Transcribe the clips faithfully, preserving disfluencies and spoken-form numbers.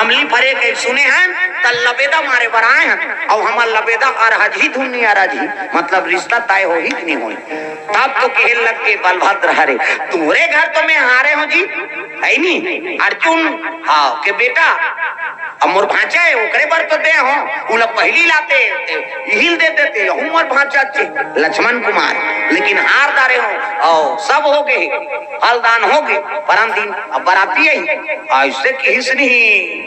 अमली फरे के सुने हन, त लबेदा मारे बर आए हन। अउ हमर लबेदा अरहजही धुन नी अरजही, मतलब रिश्ता तय होही कि नहीं होही। तब तो कहे लग के बलभद्र, "अरे, तोरे घर तो मैं हारे हूँ जी, है नी? अर्जुन, हाँ, के बेटा, अब मोर भांचा है, ओकरे बर तो दे हो, उला पहली लाते, इहिल दे देते, यहू मोर भांचा चे, लक्ष्मण कुमार, लेकिन हार डारे हो, अउ सब हो गए, फलदान हो गए, परम दिन अब बराती आई, ऐसे किहिस नहीं।"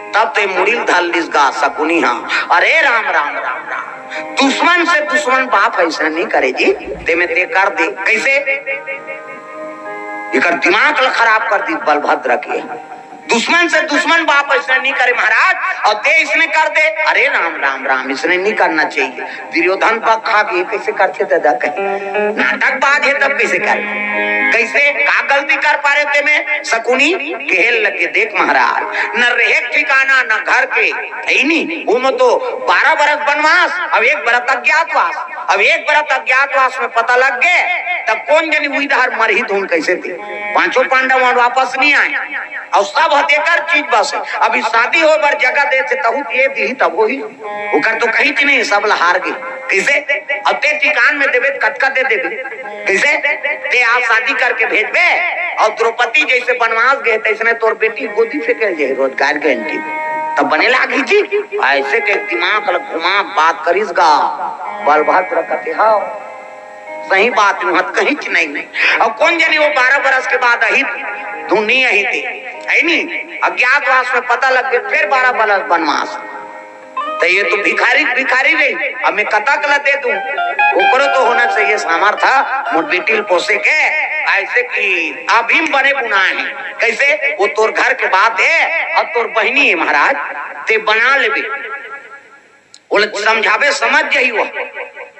तब ते मुड़िल धर लिस गा सकुनी हा, "अरे राम, राम, राम, राम, दुश्मन से दुश्मन बाप ऐसा नहीं करे जी, ते में ते कर दे।" कैसे? एकर दिमाग ल खराब कर दी बलभद्र के। दुश्मन से दुश्मन बाप ऐसा नहीं करे महाराज, अउ ते इसने कर दे। अरे राम, राम, राम, इसने नहीं करना चाहिए। दुर्योधन पग खा के कैसे करथे दादा कहे? नाटकबाज है तब कैसे करे? कैसे? का गलती कर पारे ते में? सकुनी कहे लगे, "देख महाराज, न रहे ठिकाना, न घर के, है नी? वो में तो बारह बरस बनवास, अब एक बरस अज्ञातवास, अब एक बरस अज्ञातवास में पता लग गए, तब कौन जनी उही डहर मरही धुन कैसे थे? पांचों पांडव मन वापस नहीं आए।" अउ सब ह तेकर चीज बस हे। अभी शादी होय बर जगह देथे, तहू त ये दिही तब होही। ओकर तो कहीं च नहीं, सब ल हार गे। कैसे? अब ते ठिकान में देबे त कतका दे देबे? कैसे? ते आज शादी करके भेजबे अउ द्रौपदी जैसे बनवास गए तैसने तोर बेटी गोदी फेंके जे रोजगार गारंटी। तब बने लागी जी। ऐसे के दिमाग ल घुमा बात करिस गा। बलभद्र कथे, "हाँ, सही बात, महत कहीं च नहीं।" अउ कौन जनी वो बारह बरस के बाद अही धुनी अही ते, है नी? अज्ञातवास में पता लग गए, फिर बारह बरस बनवास। तो ये तो भिखारी भिखारी रही, अब मैं कतक ला दे दूं? ओकरो तो होना चाहिए सामर्थ्य, मोर बेटी ल पोसे के। ऐसे कि अभी म बने बुनाए हैं। कैसे? वो तोर घर के बात है, अब तोर बहिनी है महाराज, ते बना लेबे। ओला समझाबे, समझ जही वो।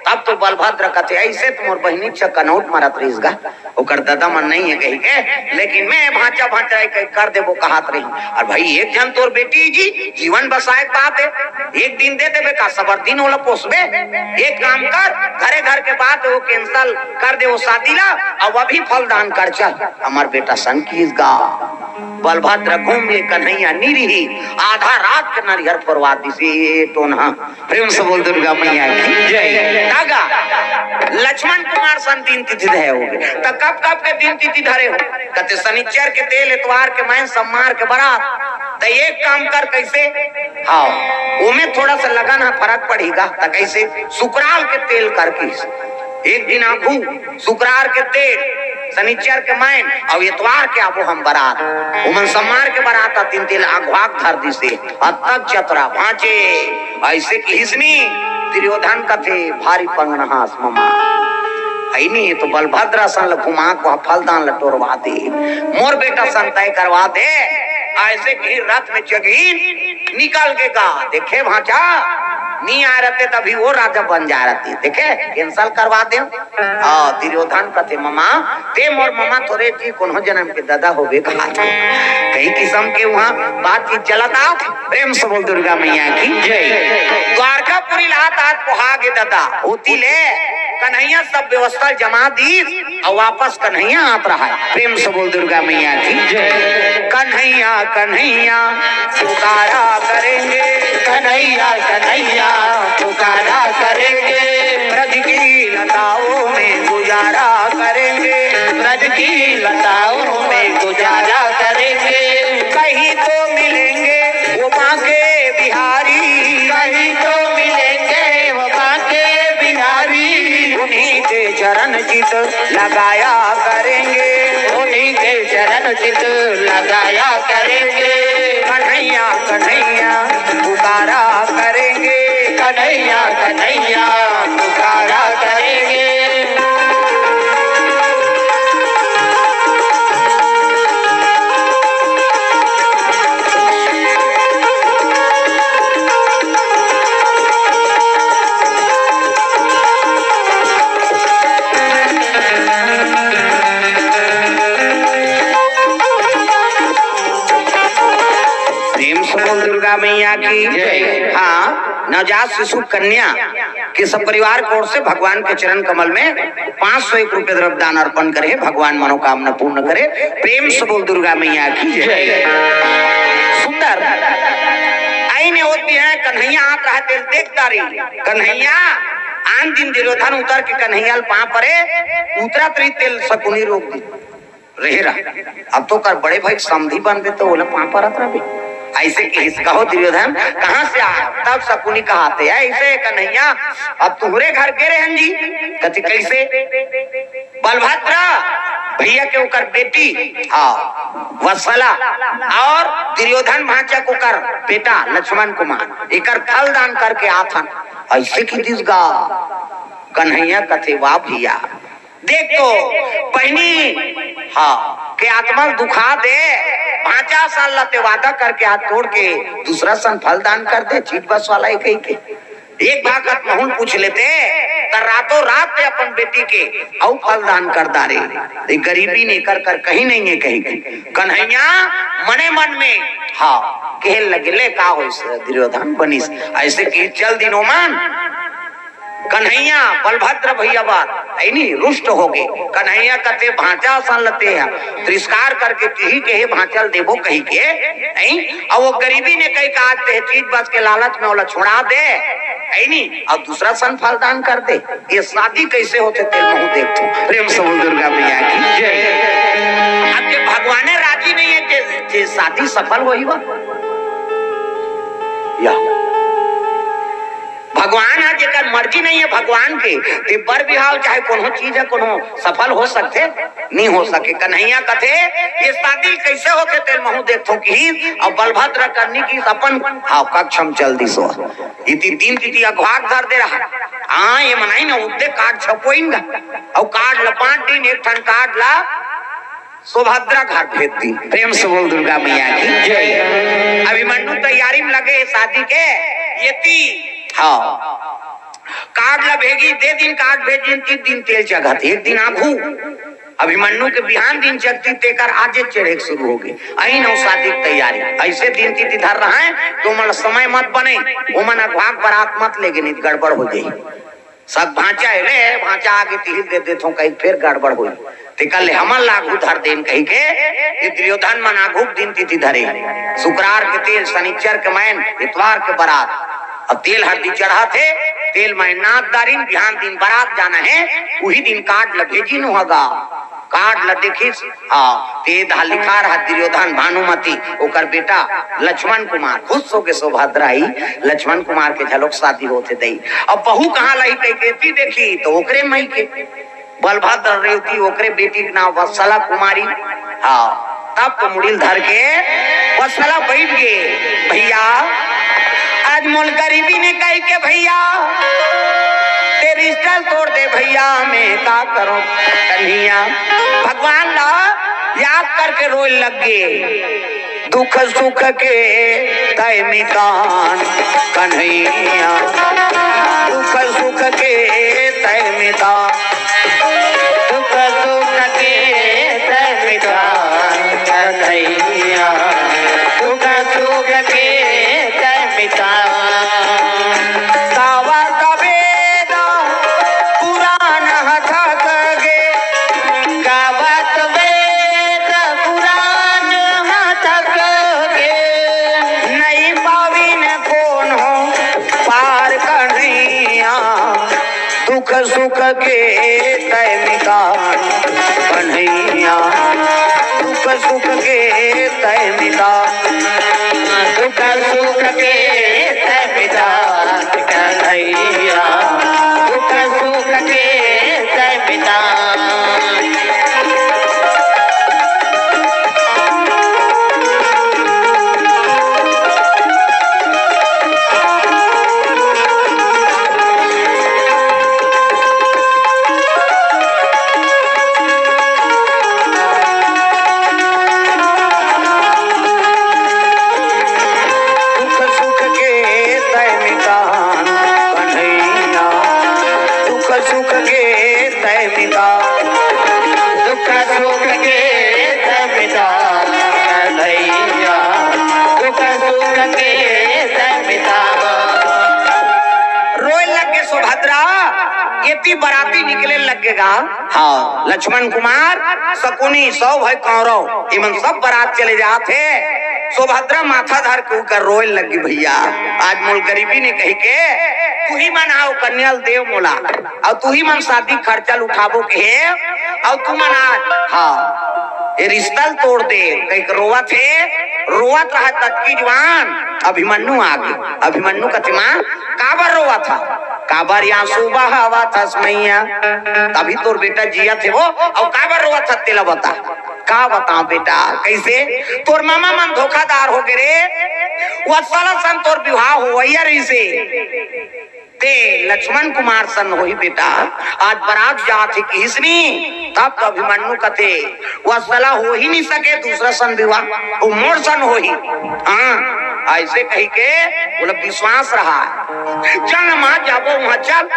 तब तो बलभद्र कथे, "ऐसे तो मोर बहिनी चकनौट मरत रहिस गा, ओकर ददा मन नहीं है कही के, लेकिन मैं भांचा भांचा एक, एक कर देबो कहत रही।" अरे भाई, एक झन तोर बेटी जी, जीवन बसाए के बात है, एक दिन दे देबे का, सबर दिन ओला पोसबे? एक काम कर, घरे घर के बात है, वो cancel कर दे वो शादी ला, अब अभी फलदान कर चल। हमर बेटा सन किहिस गा। बलभद्र घूम ले कन्हैया निरही, आधा रात के नरिहर फोरवा दिस ए टोनहा। प्रेम से बोल दुर्गा मैया की जय। तागा लक्ष्मण कुमार सन दिन तिथि धरे हो गए, त कब कब के दिन तिथि धरे हो? कते शनिचर के तेल, एतवार के मैन, सम्मार के बरात। त एक काम कर, कैसे? हाँ, ओमे थोड़ा सा लगन ह फरक पड़ेगा। त कैसे? सुकराल के तेल करके एक दिन आगू सुकरार के तेल, शनिचर के मैन, अउ एतवार के आबो हम बरात। ओमन सम्मार के बरात आतिन, तेल अघवाक धर दिसे, अतक चतरा भांचे। ऐसे किहिस नी, दुर्योधन कथे, "भारी पंगनहास ममा।" ऐनी तो बलभद्र असन ल घुमा को फलदान ल टोरवा दे, मोर बेटा सन तय करवा दे। ऐसे किही रथ में जगीन निकल के गा, देखे भांचा, नी आए रहते तभी वो राजा बन जा रहती, देखे, cancel करवा दे। हाँ, दुर्योधन कथे, "ममा, ते मोर ममा थोरे जी, कोनो जनम के ददा होबे कहा।" कई किसम के उहाँ बातचीत चलत आत। प्रेम से बोल दुर्गा मैया की जय। द्वारकापुरी लात आत पोहा गे ददा, होती ले कन्हैया सब व्यवस्था जमा दीस, अउ वापस कन्हैया आत रहा है। प्रेम से बोल दुर्गा मैया की जय। कन्हैया, कन्हैया पुकारा करेंगे, कन्हैया, कन्हैया पुकारा करेंगे, ब्रज की लताओं में गुजारा करेंगे, ब्रज की लताओं में गुजारा करेंगे। कहीं तो मिलेंगे वो बांके बिहारी, कहीं तो मिलेंगे वो बांके बिहारी, उन्हीं के चरण चित लगाया करेंगे, उन्हीं के चरण चित लगाया करेंगे। कन्हैया, कन्हैया पुकारा करेंगे, कन्हैया, कन्हैया पुकारा करेंगे। प्रेम से बोल दुर्गा मैया की जय। हाँ, नवजात शिशु कन्या के सब परिवार की ओर से भगवान के चरण कमल में पाँच सौ एक रुपये द्रव्य दान अर्पण करे, भगवान मनोकामना पूर्ण करे। प्रेम से बोल दुर्गा मैया की जय। सुंदर तेला देख डारिन। कन्हैया, आन दिन दुर्योधन उतर के कन्हैया ल पाँव परे, उतरत रही तेला सकुनी रोक दिस। रे रा, अब तो कर बड़े भाई के समधी बनबे त ओला पाँव परत रहिबे। अइसे किहिस, कहो दुर्योधन, कहाँ से आय? तब सकुनी कहत हे, अइसे कन्हैया, अब तुँहरे घर गे रहेन जी। कथे, कइसे? बलभद्र भइया के ओकर बेटी, हाँ, वत्सला, अउ दुर्योधन भाँचा के ओकर बेटा लक्ष्मण कुमार, एकर फल दान करके आथन। अइसे किहिस गा। कन्हैया कथे, वाह भइया, देख तो, पहिली, हाँ, के आत्मा ल दुखा दे, भाँचा असन ल ते वादा करके हाथ तोड़ के दूसरा असन फल दान कर दे, चीज बस वाला हे कहिके। एक भाखा महूँ ल पूछ लेते, त रातों रात ते अपन बेटी के अउ फल दान कर डारे। ए गरीबी ने कर कर कहीं नइ हे कहिके। कन्हैया मने मन में, हाँ, कहे लगे, ले का होइस दुर्योधन, बनिस। अइसे किहिस, चल दिस ओमन। कन्हैया बलभद्र भइया बर, अइनी, रुष्ट होगे। कन्हैया कथे, भाँचा असन ल ते ह तिरस्कार करके किहिस के हे भाँचा ल देबो कहिके, अइ, अउ ओ गरीबी ने कहिके आज ते ह चीज बस के लालच में ओला छोड़ा दे, अइनी, अउ दूसरा असन फल दान कर दे। ए शादी कइसे होथे तेला महूँ देखथों। प्रेम से बोल दुर्गा मैया की जय। अब जे भगवाने राजी नइ हे, जे, जे शादी सफल होही बा। या। भगवान ह, जेकर मर्जी नइ हे भगवान के, ते बर बिहाव चाहे कोनो चीज हे, कोनो सफल हो सकथे? नइ हो सके। कन्हैया कथे, ए शादी कइसे होथे तेला महूँ देखथों किहिस, अउ बलभद्र कन्हैया के अपन, हाँ, कक्ष म चल दिस ओ। इति दिन तिथि अघवा के धर दे रहा। हाँ, ए मन आइन, उद्दे काट छपोइन गा। अउ काट ल बाँट दिन, एक ठन काट ल सुभद्रा घर भेज दिस। प्रेम से बोल दुर्गा मैया की जय। अभिमन्यु तैयारी में लगे हे शादी के, एती, हाँ, काट ल भेजिस, दे दिन काट भेजिस, तीन दिन तेल चघत, एक दिन आघू। अभिमन्यु के बिहान दिन चघतिस, तेकर आजे चढ़े के शुरू होगे। अइनी अउ शादी के तैयारी। अइसे दिन तिथि धर रहा हे, त ओमन ल समय मत बने, ओमन अघवा के बरात मत लेगे, नइ त गड़बड़ हो जाही। सब भाँचा हे, ले, भाँचा आगे तिही दे देथों, कहिके फेर गड़बड़ होही। तेकर ले हमन ल आघू धर देन कहिके, ए दुर्योधन मन आघू के दिन तिथि धरे। शुक्रार के तेल, शनिचर के मैन, इतवार के बरात। अब तेल हरदी चढ़त हे, तेल मैन नाथ डारिन, बिहान दिन बरात जाना हे, उही दिन काट ल भेजिन ओ ह गा। काट ल देखिस, हाँ, ते दहा लिखा रहा दुर्योधन भानुमति, ओकर बेटा लक्ष्मण कुमार। खुश होके सुभद्रा ही लक्ष्मण कुमार के घलोक शादी होथे दई। अब बहू कहाँ लाही कहिके एती देखिस त ओकरे मइके। बलभद्र रेवती, ओकरे बेटी के नाम वत्सला कुमारी। हाँ, तब तो मुड़ी ल धर के वत्सला बइठ गे, भइया, आज मोला गरीबी ने कहिके भइया, ते रिश्ता ल तोड़ दे भइया, मैं का करों कन्हैया। भगवान ला याद करके रोए लग गे। दुख सुख के तय मितान कन्हैया, दुख सुख के तय मितान, दुख सुख के तय मितान कन्हैया, दुख सुख के तय मितान। गावत वेद पुराण ह थक गे, गावत वेद पुराण ह थक गे, नइ पाविन कोनो पार कन्हैया। दुख सुख के तय मितान कन्हैया, दुख सुख के तय मितान, दुख सुख के तय मितान कन्हैया, दुख सुख के तय मितान। दुख सुख के तय मितान कन्हैया, दुख सुख के तय मितान, दुख सुख के तय मितान कन्हैया, दुख सुख के तय मितान। रोए लग गे सुभद्रा, एती बराती निकले लग गे गा। हाँ, लक्ष्मण कुमार, शकुनी, सौ भाई कौरव, इमन सब बरात चले जात हे। सुभद्रा माथा धर के उकर रोए लगी, "भैया, आज मोल गरीबी ने कही के तुही मन आओ कन्या ल देव मोला, अउ तुही मन शादी खर्चा ल उठाबो के हे, अउ तुमन आज, हाँ, ये रिश्ता ल तोड़ दे," कहि के रोवत हे। रोवत रहा ततकी जुवान अभिमन्यु आगे। अभिमन्यु कथे, "माँ, काबर रोवत हा? काबर या सुबह हवा थस मैया? तभी तोर बेटा जियत हे वो, अउ काबर रोवत हा तेला बता।" "का बताओ बेटा, कैसे? तोर मामा मन धोखादार हो गे रे। वत्सला सन तोर विवाह होवइया रहिसे। ते लक्ष्मण कुमार सन होही बेटा, आज बारात जात हे किहिस नी, तब तो अभिमन्यु कथे, वत्सला हो ही नहीं सके दूसरा सन विवाह, वो मोर सन होही।" हाँ, ऐसे कही के बोला विश्वास रहा, "चल ना माँ, जाबो वहाँ, चल।"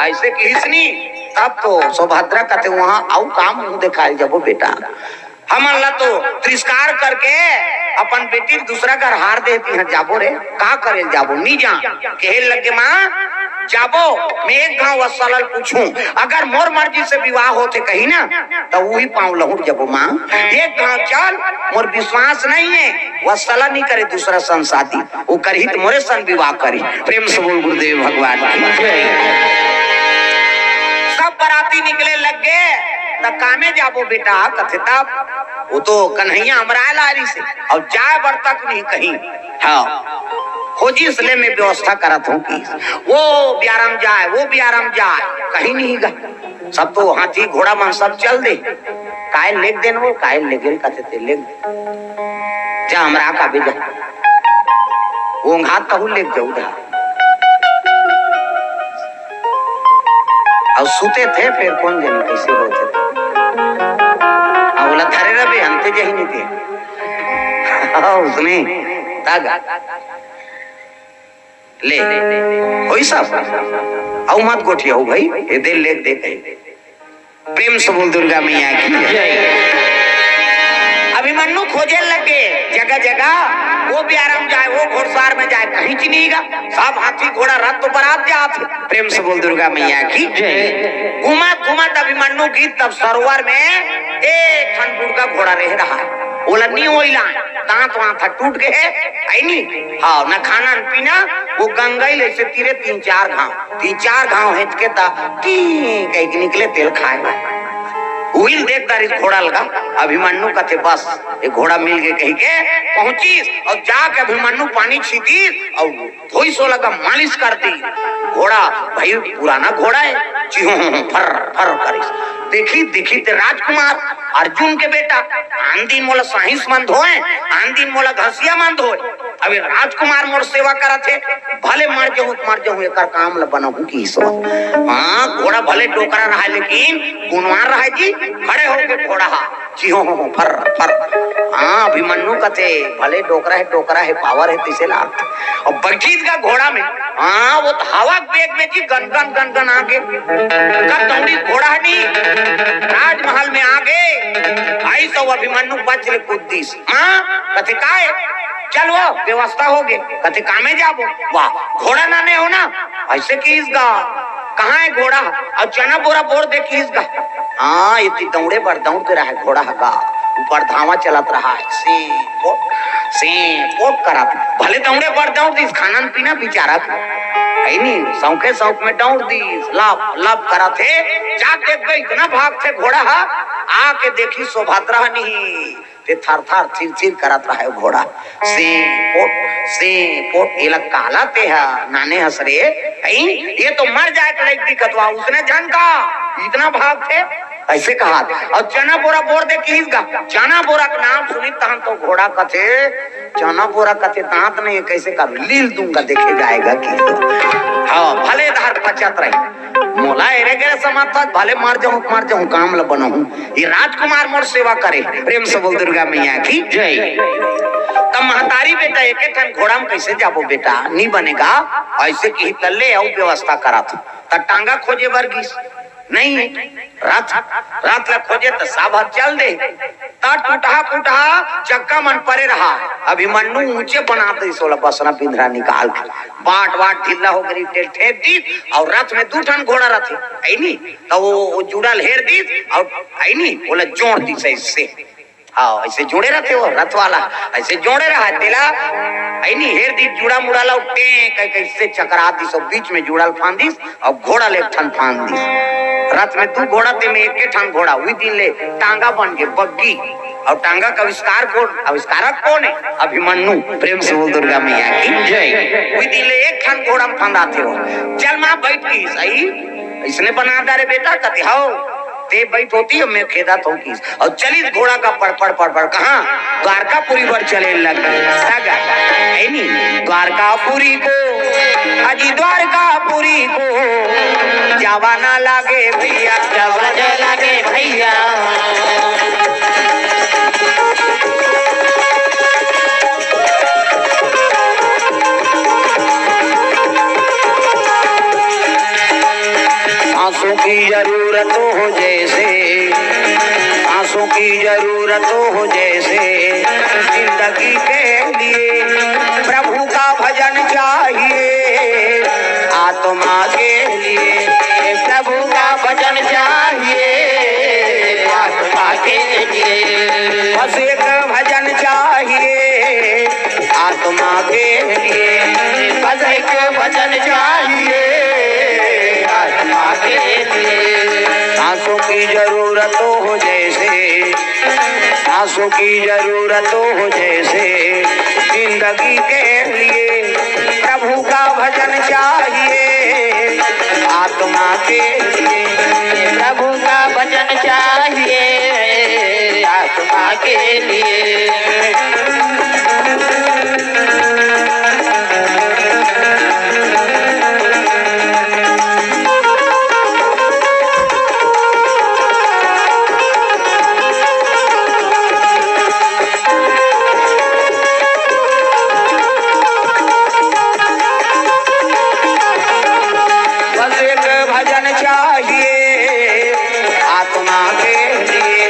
ऐसे किहिस नी, तब तो सुभद्रा कथे, "वहाँ अउ काम मुँह देखाए जाबो बेटा, हमन ला तो तिरस्कार करके अपन बेटी ल दूसरा घर हार दे, तिहाँ जाबो रे, का करे ल जाबो, नी जा।" कहे लगे, "माँ, जाबो, मैं एक घाव वत्सला ल पूछूं, अगर मोर मर्जी से विवाह होथे कही ना, त उही पाँव लहुट जाबो माँ। एक घाव चल, मोर विश्वास नहीं है, वत्सला नहीं करे दूसरा सन शादी, वो करही त मोरे सन विवाह करही।" प्रेम से बोल गुरुदेव भगवान की जय। सब बराती निकले लग गे, "त कामे जाबो बेटा?" कथे, "तब वो तो कन्हैया हमरा ला रहिसे, अउ जाए बर तक नहीं कहीं।" हाँ, खोजिस ले मैं व्यवस्था करत हूँ कि वो बियारम जाए, वो बियारम जाए, कहीं नहीं गा। सब तो हाथी घोड़ा मन सब चल दे। "काय लेग देन वो, काय लेगे?" कथे, "ते लेग दे। जा हमरा का भी जा। वो घात कहूँ लेग जाऊ धा।" अउ सुते थे, फेर कोन जनी कैसे होथे। हाँ, ओला धरे रहे, अंते जही नहीं थे। हाँ, उसने तग ले, होई सब। अउ मत गोठियाऊ भाई, ए दे लेग दे कही। प्रेम से बोल दुर्गा मैया की जय। अभिमन्यु खोजे लगे जगह जगह, वो बियारम जाए, वो घोड़सार में जाए, कहीं च नहीं गा। सब हाथी घोड़ा रथ तो बरात जात हे। प्रेम से बोल दुर्गा मैया की जय। घूमत घूमत अभिमन्यु की तब सरोवर में एक ठन बुढ़का घोड़ा रह रहा है। ओला नी ओइला, दांत वांत ह टूट गए है, है नी? हाँ, न खाना न पीना, वो गंगई ले से तीरे तीन चार घाव, तीन चार घाव हेंच के ता टी कह के निकले तेल खाए। उहिल देख दारिस घोड़ा लगा, अभिमन्यु कथे, "बस, ये घोड़ा मिल गए," कह के पहुंचिस अउ जाके अभिमन्यु पानी छींटिस अउ धोई सो लगा मालिश कर दी। घोड़ा भाई पुराना घोड़ा है, चिहो फर फर करिस। देखी देखी ते राजकुमार अर्जुन के बेटा, आन दिन मोला साहिस मन धोए, आन दिन मोला घसिया मन धोए, अबे राजकुमार मोर सेवा करत हे, भले मर जहूं त मर जहूं, एकर काम ल बनाहूं कि ईश्वर। हाँ, घोड़ा भले डोकरा रहा लेकिन गुणवान रहा जी, खड़े होके घोड़ा हा चिहो हो, हो, फर, फर। हाँ, अभिमन्यु कथे, भले डोकरा है, डोकरा है, पावर है, तैसे ला। अब बैठिस गा घोड़ा में, हाँ, वो तो हवा के बेग में जी गन, गन, गन, गन आगे। कब दौड़ी घोड़ा नहीं, राजमहल में आगे। आई तो अभिमन्यु बच ले कुद्दीस। हाँ, कथे काय? चल वो, व्यवस्था हो गए। कथे कामे जाबो? वाह, घोड़ा नाने हो ना? ऐसे किहिस गा। कहाँ है घोड़ा? अउ चना बोरा बोर दे किहिस गा। हाँ, इतनी दौड़े बर दौड़ के रहा है घोड़ा ह गा। ऊपर धावा चलत रहा है। से पोट, से पोट करत। भले दौड़े बर दौड़ दिस, खाना न पीना बिचारा के। है नी, सौंखे सौंख में दौड़ दिस, लप, लप करत हे। जाके देख गई, इतना भाग थे घोड़ा ह। आके देखी सुभद्रा नहीं। ते थर-थर थिर-थिर करत रहे घोड़ा। से पोट, से पोट, एला काला ते ह, नाने हस रे। हई, ये तो मर जाए के लायक दिखत हुआ, उसने झन का, इतना भाग थे, ऐसे कहा। अउ चना बोरा बोर दे किहिस गा, चना बोरा के नाम सुनी तहन तो घोड़ा कथे, चना बोरा कथे दांत नहीं है, कैसे का लील दूंगा, देखे जाएगा कि। हाँ, भले धार पचत रही। मोला एरे गेरे समझ था, भले मर जाऊं, मर जाऊं, काम ल बनाऊं। ये राजकुमार मोर सेवा करे। प्रेम से बोल दुर्गा मैया की जय। तब महतारी बेटा एक एक ठन घोड़ा में कैसे जाबो बेटा, नी बनेगा। ऐसे की त ले अउ व्यवस्था करा था। त टांगा खोजे बर गिस, नहीं रथ, रथ ला खोजे त सब ह चल दे। त टूटहा फूटहा चक्का मन परे रहा। अभिमन्यु ऊंचे बना दे सोला बसना पिंधरा निकाल के। बाट बाट ढीला हो गई, टेल ठेक दी। अउ रथ में दू ठन घोड़ा रथे, है नी? त वो, वो जुड़ा ल हेर दीस अउ, है नी, ओला जोड़ दीस ऐसे। हाँ, ऐसे जोड़े रहते हो, रथ वाला, ऐसे जोड़े रहा, तेला, ऐ नी, हेर दी जुड़ा मुड़ा ला, टें, कह, कैसे चकरा दिस, और बीच में जुड़ल फांद दिस, और घोड़ा ले एक ठन फांद दिस। रथ में दू घोड़ा, ते में एक ठन घोड़ा, वही दिन ले टांगा बन के बग्गी, और टांगा का आविष्कार कौन, आविष्कारक कौन है? अभिमन्यु। प्रेम से बोल दुर्गा मैया की जय। वही दिन ले एक ठन घोड़ा में फंदाते हो, चल माँ बैठ गई, सही, इसने बना डारे बेटा, कते हो, ते बैठ होती है, मैं खेदा तो की। और चलिस घोड़ा का पड़, पड़, पड़, पड़, कहाँ? द्वारकापुरी पर चले लग गए। सगा, है नी? द्वारकापुरी को, अजी द्वारकापुरी को, जावा ना लागे भैया, जावा ना लागे भैया। सांसों की जरूरत हो जैसे, सांसों की जरूरत हो जैसे, जिंदगी के लिए प्रभु का भजन चाहिए, आत्मा के लिए प्रभु का भजन चाहिए, आत्मा के लिए बस एक भजन चाहिए, आत्मा के लिए बस एक भजन चाहिए, आत्मा के लिए। सांसों की जरूरत हो जैसे, सांसों की जरूरत हो जैसे, जिंदगी के लिए प्रभु का भजन चाहिए, आत्मा के लिए प्रभु का भजन चाहिए, आत्मा के लिए। बस एक भजन चाहिए आत्मा के लिए,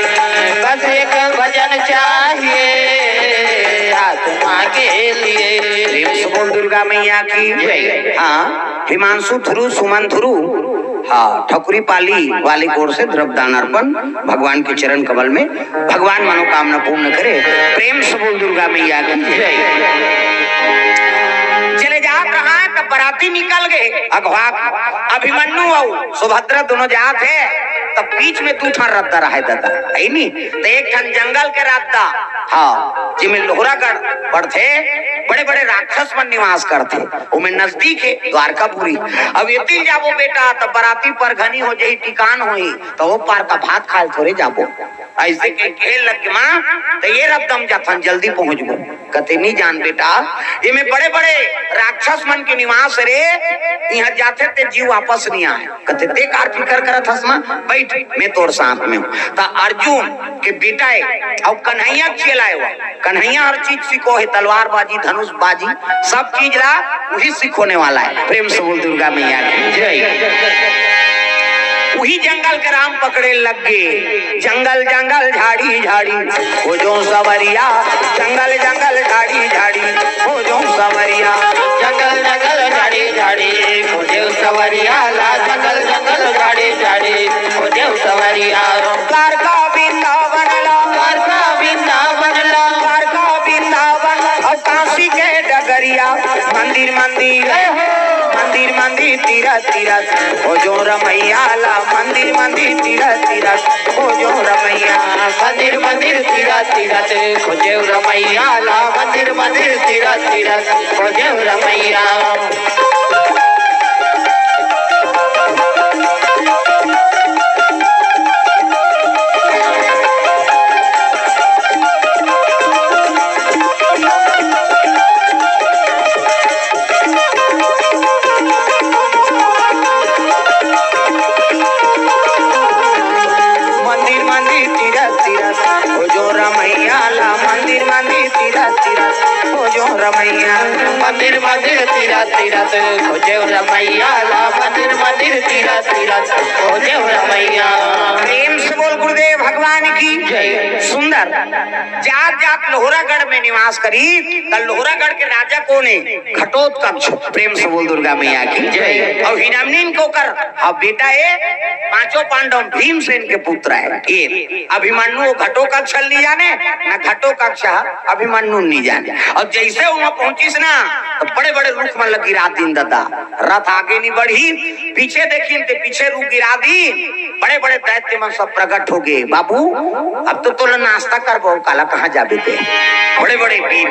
बस एक भजन चाहिए आत्मा के लिए। प्रेम से बोल दुर्गा मैया की जय। हाँ, हिमांशु थ्रू, सुमन थ्रू, हाँ, ठकुरी पाली वाली कोर से द्रव्य दान अर्पण भगवान के चरण कमल में, भगवान मनोकामना पूर्ण करे। प्रेम से बोल दुर्गा मैया की जय। चले जात रहा है, तब बराती निकल गए, अगवा अभिमन्यु अउ सुभद्रा दोनों जात हे, तब बीच में दू ठन रद्दा रहे दादा, है नी? तो एक ठन जंगल के रद्दा, हाँ, जिमे लोहरागढ़ पड़थे, बड़े-बड़े राक्षस मन निवास करथे, ओमे नजदीक हे द्वारकापुरी। अब एती जाबो बेटा, त बराती परघनी हो जाही, टिकान होही, त ओ पार का भात खाए थोरे जाबो। अइसे कह के लग माँ, त ए रद्दा म जाथन, जल्दी पहुँचबो। कथे, "नी जान बेटा, एमे बड़े-बड़े राक्षस मन के निवास रे, इहाँ जाथे ते जीव वापस नी आए।" कथे, "ते कार फिकर करत हस माँ, बैठ, मैं तोर साथ में हूँ।" त अर्जुन के बेटा ए, अउ कन्हैया के चेला ए वो। कन्हैया हर चीज सिखो हे, तलवारबाजी, धनुषबाजी, सब चीज ला उही सिखोने वाला हे। प्रेम से बोल दुर्गा मैया की जय। उही जंगल के राम पकड़े लग गे, जंगल जंगल झाड़ी झाड़ी खोजों सवरिया, जंगल जंगल झाड़ी झाड़ी खोजों सवरिया, जंगल जंगल झाड़ी झाड़ी खोजों सवरिया ला, जंगल जंगल झाड़ी झाड़ी खोजों सवरिया। द्वारका वृंदावन ला, द्वारका वृंदावन ला, द्वारका वृंदावन अउ काशी के डगरिया, मंदिर मंदिर, जय हो। मंदिर मंदिर तीरथ तीरथ खोजों रमैया ला, मंदिर मंदिर तीरथ तीरथ खोजों रमैया, मंदिर मंदिर तीरथ तीरथ खोजों रमैया ला, मंदिर मंदिर तीरथ तीरथ खोजों रमैया। मंदिर मंदिर तीरथ तीरथ खोजों रमैया ला, मंदिर मंदिर तीरथ तीरथ खोजों रमैया। मंदिर मंदिर तीरथ तीरथ खोजेव रमैया ला, मंदिर मंदिर तीरथ तीरथ खोजेव रमैया। प्रेम से बोल गुरुदेव भगवान की जय। सुंदर। जात जात लोहरागढ़ में निवास करी, त लोहरागढ़ के राजा कोन हे? घटोत्कच। प्रेम से बोल दुर्गा मैया की जय। अउ हिरण्यन के ओकर अब बेटा हे, पांचों पांडव भीमसेन के पुत्र हे। ये अभिमन्यु घटोत्कच ल नइ जाने, न घटोत्कच ह अभिमन्यु ल नइ जाने। अउ जइसे उहां पहुंचिस ना, त बड़े-बड़े रुख मन ल गिरा दिन ददा। रथ आगे नइ बढ़िस, पीछे देखिन ते पीछे रुख गिरा दिन। बड़े-बड़े दैत्य मन सब प्रगट होगे। बाबू, अब तो तोला नास्ता करबो, काला कहां जाबे ते? बड़े-बड़े वीर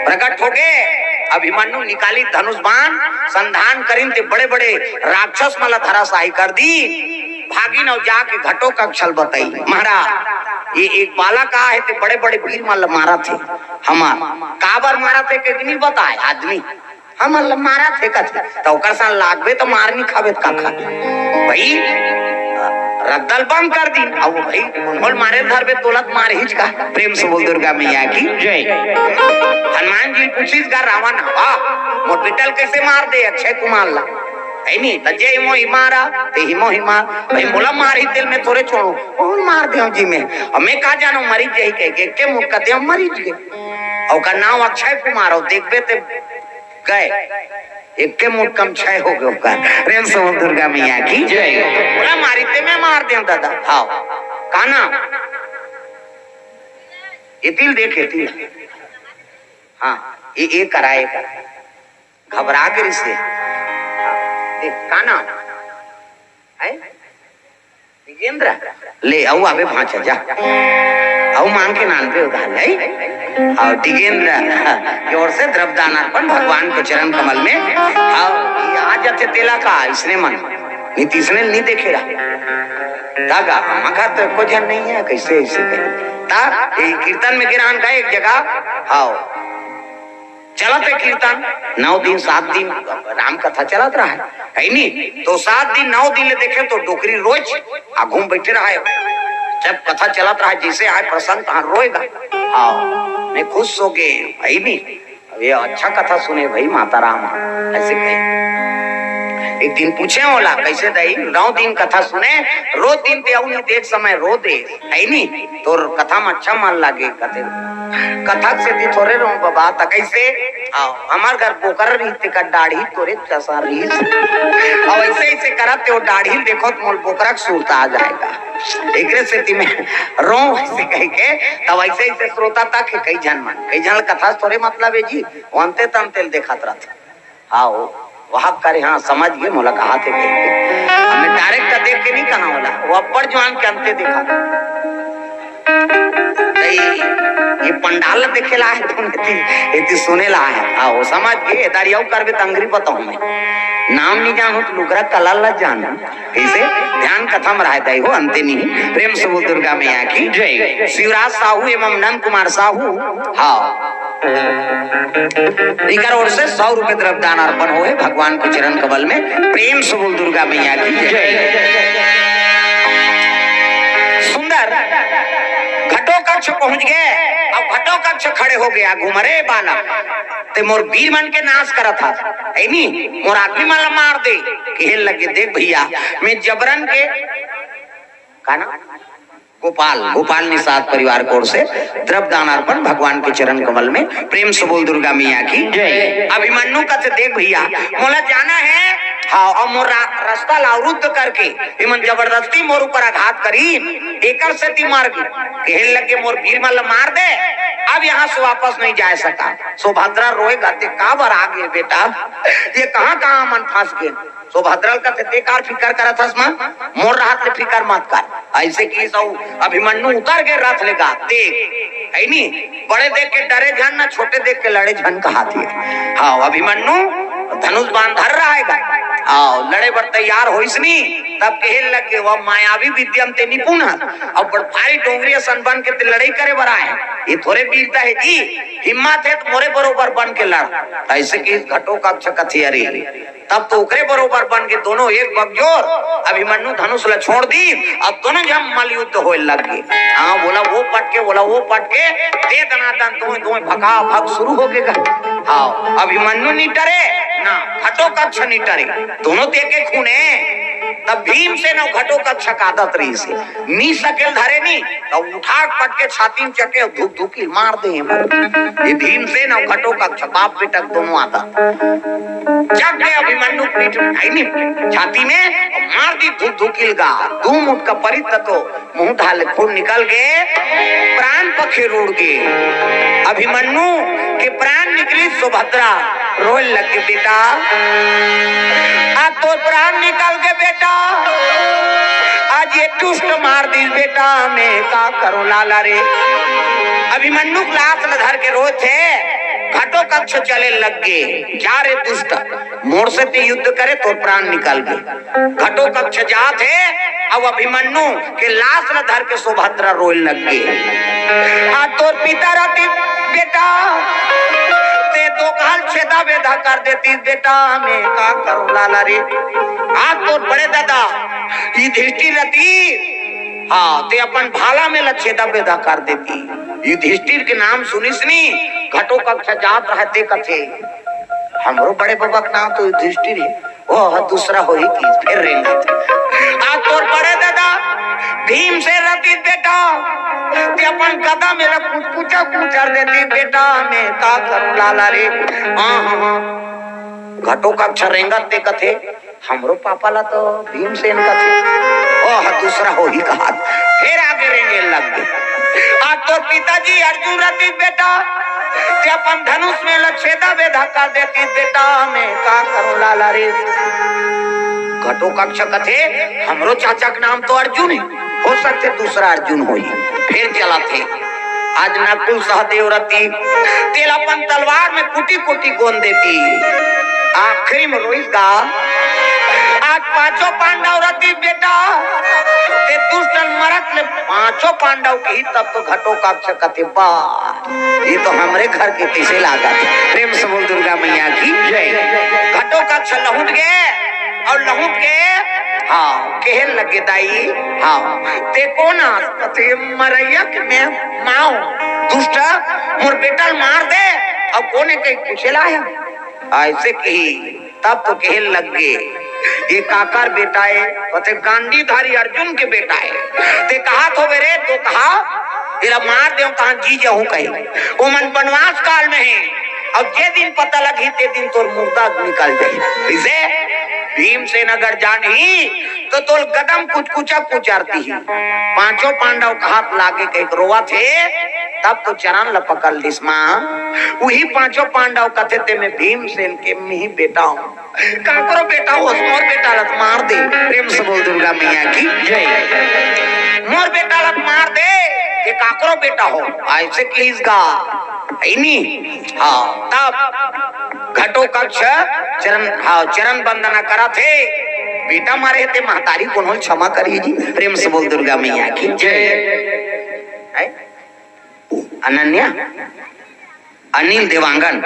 प्रगट होगे। अभिमन्यु निकालिस धनुष बाण, संधान करिन ते बड़े-बड़े राक्षस मन ल धराशाही कर दिस। भागिन अउ जाके घटोत्कच ल बताइस, महाराज, ये एक बालक आय हे ते बड़े-बड़े वीर मन ल मारत हे। हमर काबर मारत हे, कहिके नइ बताय आदमी, हमन ल मारत हे कथे, त ओकर संग लागबे त मार नइ खाबे त का खाबे? भई, रद्दा ल बंद कर दिन। अउ भई, ओला मारे ल धरबे, तोला त मारहिच का। प्रेम से बोल दुर्गा मैया की जय। हनुमान जी पूछिस गा रावण, "वाह, मोर बेटा ल कइसे मार दे अक्षय कुमार ला?" हे नी, त जे मोही मारा, ते ही मोही मार। भई, मोला मारही तेला मैं थोरे छोड़ों, कोन मार देंव जी मैं? अउ मैं का जानों मरिच जाही कहिके, एके मुक्का देंव मरिच गे। अउ ओकर नांव अक्षय कुमार, अउ देखबे ते गय, एके मुक्का म छय होगे ओकर। प्रेम से बोल दुर्गा मैया की जय। ओला मारही ते मैं मार देंव ददा। हाव, का नांव? एती ल देख, एती ल। हां, ये, ये करा, ये करा। घबरा गे रिहिसे। देख, का नांव? हे? डिगेंद्र। ले, अउ आबे भांचा जा। अउ मांग के ना आनबे उधार, हे? अउ डिगेंद्र के ओर से द्रव्य दान अर्पण भगवान के चरण कमल में। अउ ये आ जाथे तेला का, इसने मन। नइ त इसने नइ देखे रहा। त गा, हमर घर तो एको झन नइ हे, कइसे अइसे कही? त ये कीर्तन में गे रहन का एक जगह, हाव। चलत हे कीर्तन, नौ दिन, सात दिन राम कथा चलत रहय, हे नी? तो सात दिन, नौ दिन ले देखे तो डोकरी रोज आघू म बइठे रहय। जब कथा चलत रहय, जइसे आय प्रसंग, तहां रोय गा। हाव, मैं खुश होगे, हे नी? अब ये अच्छा कथा सुने भई माता राम, अइसे कहे। एक दिन पूछे ओला, कइसे दई, नौ दिन कथा सुने, रोज दिन ते अउ नइ देख समय रो दे, हे नी? तोर कथा म अच्छा मन लागे, कथे। कथा के सेती थोरे रोंव बबा, त कइसे? हाव, हमर घर बोकरा रहिस तेकर डाढ़ी तोरे जइसन रहिस। अउ अइसे अइसे करत ते ओ डाढ़ी ल देखों त मोला बोकरा के सुरता आ जाय गा। एकरे सेती मैं रोंव अइसे कहिके, तब अइसे अइसे श्रोता तक हे कई झन मन। कई झन ल कथा से थोरे मतलब हे जी, ओ अंते तंते ल देखत रहिथे। हाव, ओ वाहक करे, हां, समझ गे, मोला कहाथे कहिके। अब मैं direct देख के नइ कहां ओला, ओ अब्बड़ जुवान के अंते देखा। त ये, ये पंडाल ल देखे ल आय हे, त एती, एती सुने ल आय हे। हाव, ओ समझ गे, ए दारी अउ करबे त अंगरी बताहूं मैं। नाम नइ जानों त लुगरा कला ल जानों। कइसे? ध्यान कथा म रहय दई हो, अंते नइ। प्रेम से बोल दुर्गा मैया की जय। शिवराज साहू एवं नंद कुमार साहू। हाव। इकर ओर से सौ रुपए द्रव्य दान अर्पण होय हे भगवान के चरण कमल में। प्रेम से बोल दुर्गा मैया की जय। सुंदर। घटोत्कच पहुंच गे। अब घटोत्कच खड़े होगे, घूम रे बालक, ते मोर वीर मन के नाश करत हस, हे नी? मोर आदमी मन ल मार दे। कहे लगे, देख भइया, मैं जबरन के, का नांव? गोपाल, गोपाल निषाद परिवार के ओर से द्रव्य दान अर्पण भगवान के चरण कमल में। प्रेम से बोल दुर्गा मैया की जय। अभिमन्यु कथे, देख भइया, मोला जाना हे, हाव, अउ मोर रा-, रस्ता ल अवरुद्ध करके एमन जबरदस्ती मोर ऊपर आघात करिन, एकर सेती मर गे। कहे लगे, मोर वीर मन ल मार दे, अब यहां से वापस नइ जाय सकंव। सुभद्रा रोय गा, ते काबर आ गे बेटा, ये कहां कहां हमन फंस गेन? सुभद्रा ल कथे, ते काबर फिकर करत हस मां? मोर रहत ले फिकर मत कर। अइसे कहिस अभिमन्यु उतर गे रथ ले गा। देख, हे नी, बड़े देख के डरे झन न, छोटे देख के लड़े झन कहाथे। हाव, अभिमन्यु धनुष बाण धरे रहय गा। हाव, लड़े बर तैयार होइस नी, तब कहे लगे, वो मायावी विद्या म ते निपुण हस, अउ बड़ भारी डोंगरी असन बन के ते लड़ई करे बर आय हस। ये थोरे वीरता हे जी, हिम्मत हे त मोरे बरोबर बन के लड़। अइसे कहिस घटोत्कच कथे, अरे, तब तो ओकरे बरोबर बन गे दोनों एक बगजोर। अभिमन्यु धनुष ल छोड़ दिस, अब दोनों झन मल्ल युद्ध होय लग गे। हां, ओला ओ पटके, ओला ओ पटके, दे दनादन दोय दोय भकाभक शुरू हो गे गा। हाँ, अभिमन्यु नी टरे, ना घटोत्कच नी टरे, दोनों ते के खून हे। तब भीमसेन अउ घटोत्कच के आदत रहिस हे, नी सकेल धरे नी, तब उठा के पटके छाती में चके अउ धुक धुकी मार दे हे। ये भीमसेन अउ घटोत्कच बाप बेटा के दोनों आदत। चक दे अभिमन्यु के पीठ में, आई नी, छाती में, अउ मार दी धुक धुकी लगा, दू मुठ का परित तो मुंह डाले खून निकल गे, प्राण पखेरु उड़ गे। अभिमन्यु के प्राण निकली, सुभद्रा रोए लग गे, बेटा, आज तोर प्राण निकल गे बेटा, आज ये दुष्ट मार दिस बेटा, मैं का करूं लाला रे। अभिमन्यु के लाश ल धर के रोए थे, घटोत्कच चले लग गे, जा रे दुष्ट, मोर से ते युद्ध करे, तोर प्राण निकल गे। घटोत्कच जात हे, अउ अभिमन्यु के लाश ल धर के सुभद्रा रोए लग गे। आज तोर पिता रतिस बेटा, ते दोकहा ल छेदा बेधा कर देतिस बेटा, मैं का करूं लाला रे। आज तोर बड़े दादा युधिष्ठिर रतिस, हाँ, ते अपन भाला में ल छेदा बेधा कर देतिस। युधिष्ठिर के नाम सुनिस नी, घटोत्कच जात रहिथे कथे, हमरो बड़े बबा के नाम तो युधिष्ठिर हे, ओ ह दूसरा होही कि फेर रेंगत। आज तोर बड़े दादा भीमसेन रतिस बेटा, ते अपन गदा में ल कुचकुचा कुचर देतिस बेटा, मैं का करूं लाला रे। हाँ, हाँ, हाँ। घटोत्कच रेंगत ते कथे, हमरो पापा ला तो भीमसेन कथे, ओ ह दूसरा होही कहात, फेर आगे रेंगे लग गे। आज तोर पिताजी अर्जुन रतिस बेटा, ते अपन धनुष में ल छेदा बेधा कर देतिस बेटा, मैं का करूं लाला रे। घटोत्कच कथे, हमरो चाचा के नाम तो अर्जुन हे, हो सकथे दूसरा अर्जुन होही। फेर चलत हे, आज नकुल सहदेव रतिस, ते ल अपन तलवार में कुटी कुटी गोंद देतिस। आखिरी में रोइस गा, आज पांचों पांडव रतिस बेटा, ते दुष्ट ल मरत ले पांचों पांडव कही, तब तो घटोत्कच कथे, बा, ये तो हमरे घर के कइसे लागत हे। प्रेम से बोल दुर्गा मैया की जय। घटोत्कच लहुट गे अउ लहुट गे, हाँ, कहे लगे, दाई, हाँ, ते कोन आस? कथे, मरइया के मैं माँ हूँ। दुष्ट, मोर बेटा ल मार दे, अउ कोन हे कही पूछे ला हे। अइसे कही, तब तो कहे लग गे, ये काकर बेटा हे? कथे, गांडीवधारी अर्जुन के बेटा हे। ते कहात होबे रे, तो कहा, एला मार देंव, तहां जी जाहूं कहे। ओमन बनवास काल में हे, अउ जे दिन पता लगही, ते दिन तोर मुर्दा निकल जाही। कइसे? भीमसेन अगर जानही, तो तोर गदा म कुचकुचा कुचर दिही। पांचों पांडव कहात लागे कहिके रोवत हे, तब तो चरण ल पकड़ लिस माँ। उही पांचों पांडव कथे, ते मैं भीमसेन के मिही बेटा हूँ। काकरो बेटा होस, मोर बेटा ल त मार दे। प्रेम से बोल दुर्गा मैया की जय। मोर बेटा ल त मार दे, ये काकरो बेटा हो, अइसे कहिस गा, हे नी? हाँ, तब घटोत्कच चरण, हाँ, चरण वंदना करत हे, बेटा मारे हे ते महतारी कोनो ल क्षमा करिए जी। प्रेम से बोल दुर्गा मैया की जय। हे? अनन्या, अनिल देवांगन,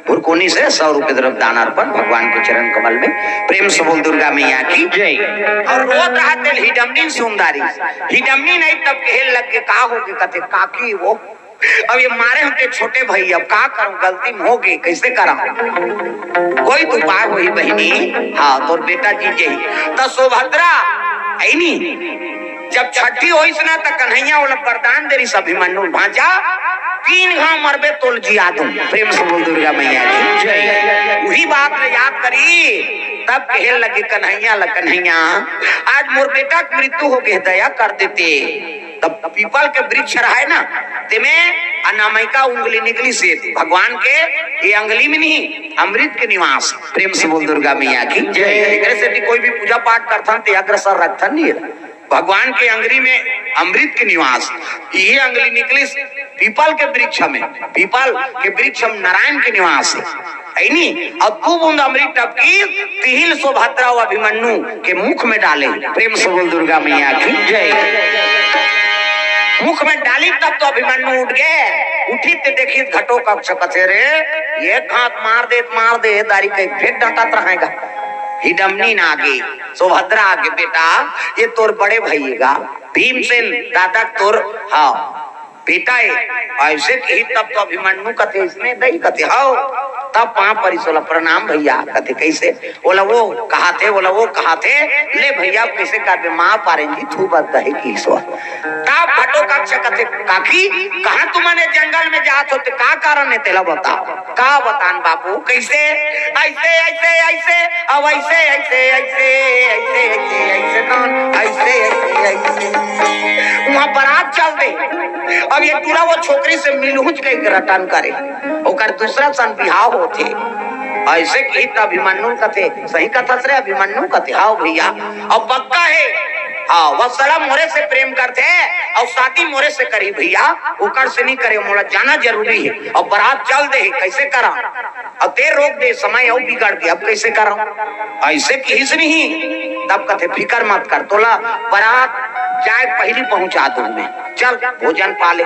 भुरकोनी से सौ रुपए द्रव्य दान अर्पण भगवान के चरण कमल में। प्रेम से बोल दुर्गा मैया की जय। अउ रोत रहा तेला हिडमनी सुंदरी, हिडमनी नहीं तब कहे लग गे, का होगे? कथे, काकी वो, अब ये मारे हों ते छोटे भई, अब का करूं, गलती में होगे, कइसे करा? कोई तो उपाय होही बहिनी। हाँ, तोर बेटा जी जही। त सुभद्रा, हे नी, जब छठी होइस ना, त कन्हैया ओला वरदान दे रिहिस अभिमन्यु ल, भांचा, तीन घांव मरबे तोला जिया दूं। प्रेम से बोल दुर्गा मैया की जय। उही बात ल याद करी, तब कहे लगे कन्हैया ल, कन्हैया, आज मोर बेटा के मृत्यु होगे, दया कर देते। तब पीपल के वृक्ष रहे ना, तेमे अनामिका उंगली निकलिस हे भगवान के, ये अंगली में नहीं, अमृत के निवास। प्रेम से बोल दुर्गा मैया की जय। एकरे सेती कोई भी पूजा पाठ करथन ते अग्रसर रखथन नहीं, भगवान के अंगली में अमृत के निवास। ये अंगली निकलिस पीपल के वृक्ष में, पीपल के वृक्ष में नारायण के निवास हे, हे नी? अउ दू बूंद अमृत टपकी, तिही ल सुभद्रा अउ अभिमन्यु के मुख में डाले। प्रेम से बोल दुर्गा मैया की जय। मुख में डाली तब तो अभिमन्यु उठ गे, उठी ते देखी घटोत्कच कथे रे, ये घात मार दे, मार दे, दारी कही फेर डटत रहेगा। हिडमनी ना आगे, सुभद्रा आगे, बेटा, ये तोर बड़े भई गा, भीमसेन दादा तोर, हाँ, बेटा हे, अइसे कही तब तो अभिमन्यु कथे, इसने दई कथे, हव। अब पाँव परिस ओला, "प्रणाम भैया।" कथे, "कइसे?" ओला वो कहाथे, ओला वो कहाथे, "ले भैया, कइसे करबे?" माँ पारेन जी थू बद दहे किहिस। तब घटोत्कच कथे, "काकी, कहाँ तुमन ए जंगल में जात हो, ते का कारण हे, तेला बताव।" "का बतान बाबू, कइसे?" "अइसे, अइसे, अइसे, अब अइसे, अइसे, अइसे, अइसे, अइसे, अइसे, कौन? अइसे, अइसे, अइसे।" वहाँ बरात चल दे। अब ये टूरा वो छोकरी से मिलहूँ च कहिके रटन करे। ओकर दूसरा सन बिहाव होथे। अइसे किहिस त अभिमन्यु कथे, "सही कथस रे अभिमन्यु?" कथे, "हव भैया।" "अब पक्का हे?" "हव, वत्सला मोरे से प्रेम करथे अउ शादी मोरे से करही भैया, ओकर से नइ करे, मोला जाना जरूरी हे। अब बरात चल दे हे, कइसे करँव? अब तें रोक दे, समय अउ बिगड़ गे, अब कइसे करँव?" अइसे किहिस नहीं। तब कथे, "फिकर मत कर, तोला बरात जाय पहिली पहुँचा दूँ मैं, चल भोजन पा ले।"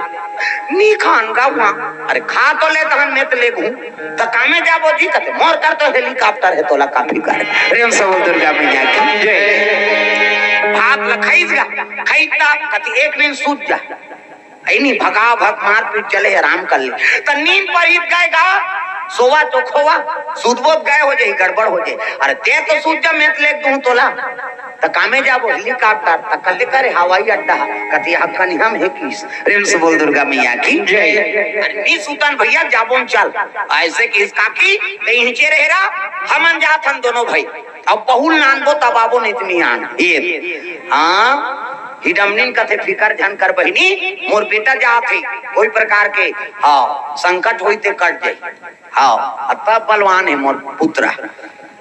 "नी खान गा वहाँ।" "अरे खा तो ले, तहन मैं त लेगहूँ।" "त कामे जाबो जी?" कथे, "मोर कर तो helicopter हे, तोला का फिकर हे।" प्रेम से बोल दुर्गा मैया की जय। भात ल खइस गा, खइस त कथे, "एक नींद सूत जा।" अइनी भगा भग मारपीट चले, आराम कर ले। त नींद परिस गय गा, सोवा तो खोवा, सूतबो त गय हो जाही, गड़बड़ हो जाही। "अरे तें तो सूत जा, मैं त लेग दूँ तोला।" "त कामे जाबो?" "Helicopter।" "त कते करे?" "हवाई अड्डा।" कथे, "ह कनिहा म हे किहिस।" प्रेम से बोल दुर्गा मैया की जय। "अरे नी सूतन भैया, जाबोन चल।" अइसे किहिस, "काकी, तें इहिंचे रहे रा, हमन जात हन दोनों भई। अब बहू ल नानबो तब आबो, नइ त नी आन।" ये, हाँ, हिडमनिन कथे, "फिकर झन कर बहिनी, मोर बेटा जात हे, कोई प्रकार के, हाँ, संकट होई ते कट जाई।" हाँ, अतका बलवान हे मोर पुतरा।